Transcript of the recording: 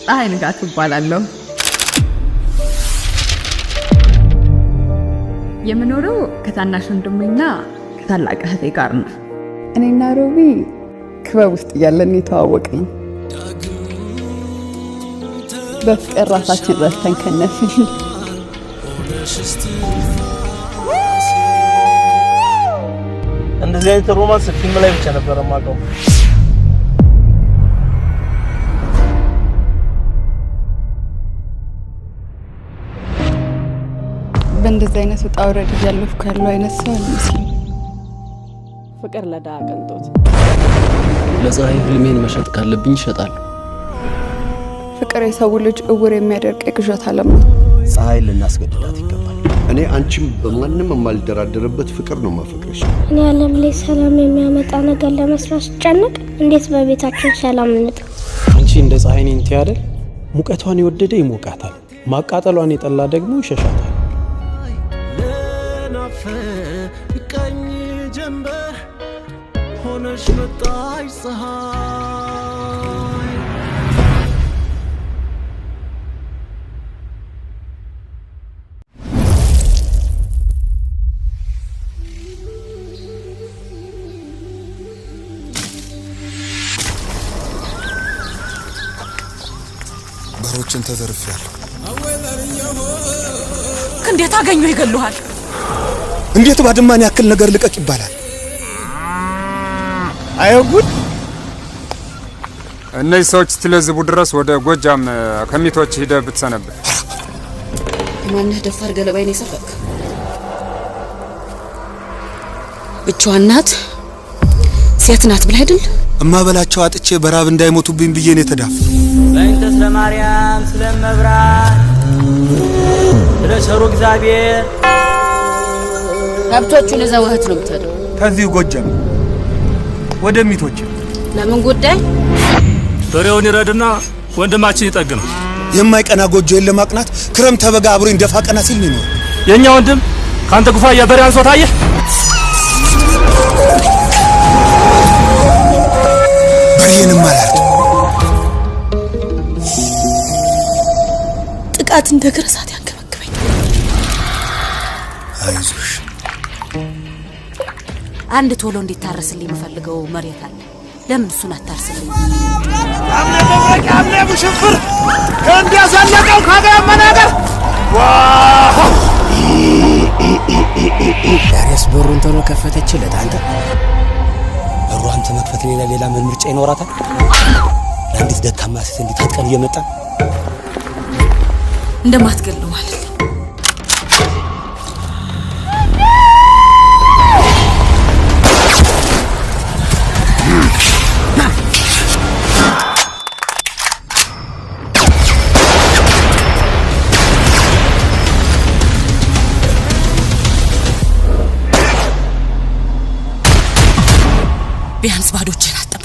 ፀሐይ ንጋቱ እባላለሁ። የምኖረው ከታናሽ ወንድሜና ከታላቅ እህቴ ጋር ነው። እኔና ሮቢ ክበብ ውስጥ እያለን የተዋወቅነው። በፍቅር ራሳችን ረስተን ከነፍን። እንደዚህ አይነት romance ፊልም ላይ ብቻ ነበር የማውቀው። በእንደዚህ አይነት ውጣ ውረድ እያለፍኩ ያለው አይነት ሰው አልመስልም። ፍቅር ለድሃ ቅንጦት። ለፀሐይ ህልሜን መሸጥ ካለብኝ እሸጣለሁ። ፍቅር የሰው ልጅ እውር የሚያደርግ የቅዠት ዓለም ነው። ፀሐይን ልናስገድዳት ይገባል። እኔ አንቺም በማንም የማልደራደርበት ፍቅር ነው ማፈቅረሽ። እኔ ዓለም ላይ ሰላም የሚያመጣ ነገር ለመስራት ስጨነቅ እንዴት በቤታችን ሰላም እንጣ? አንቺ እንደ ፀሐይ ነኝ እንትን አይደል? ሙቀቷን የወደደ ይሞቃታል፣ ማቃጠሏን የጠላ ደግሞ ይሸሻታል። ለናፈቀኝ ጀንበር ሆነሽ መጣሽ ፀሐይ። በሮችን ተዘርፌያለሁ። እንዴት አገኙ? ይገሉሃል። እንዴት ባድማን ያክል ነገር ልቀቅ ይባላል? አይጉድ! እነዚህ ሰዎች ስትለዝቡ ድረስ ወደ ጎጃም ከሚቶች ሂደህ ብትሰነብት። ማነህ ደፋር ገለባይን የሰረቅ? ብቻዋን ናት፣ ሴት ናት ብለህ አይደል? እማበላቸው አጥቼ በራብ እንዳይሞቱብኝ ብዬ ነው የተዳፈርኩ። በእንተ ስለ ማርያም፣ ስለ መብራት፣ ስለ ቸሩ እግዚአብሔር። ከብቶቹን እዛ ወህት ነው የምትሄደው። ከዚህ ጎጃም ወደ ሚቶች። ለምን ጉዳይ? በሬውን ይረድና ወንድማችን ይጠግነው። የማይቀና ጎጆ ለማቅናት ክረምት ተበጋ አብሮኝ ደፋ ቀና ሲል ነው የኖረው። የእኛ ወንድም ከአንተ ጉፋያ በሬ አንሶ ታየህ። በሬንም አላርድ። ጥቃት እንደ እግር እሳት ያንገበግበኝ። አይዞሽ። አንድ ቶሎ እንዲታረስልኝ የምፈልገው መሬት አለ። ለምን እሱን አታርስልኝ? አምነ መብረቅ፣ አምነ ሙሽፍር ከእንዲያሳለቀው ከሀገር መናገር። ዳሪያስ በሩን ቶሎ ከፈተችለት። አንተ በሯን ተመክፈት ሌላ ሌላ ምን ምርጫ ይኖራታል? ለአንዲት ደካማ ሴት እንዲህ ታጥቀን እየመጣ እንደማትገለው ማለት ነው። ቢያንስ ባዶ እጄን አልጠብቅም።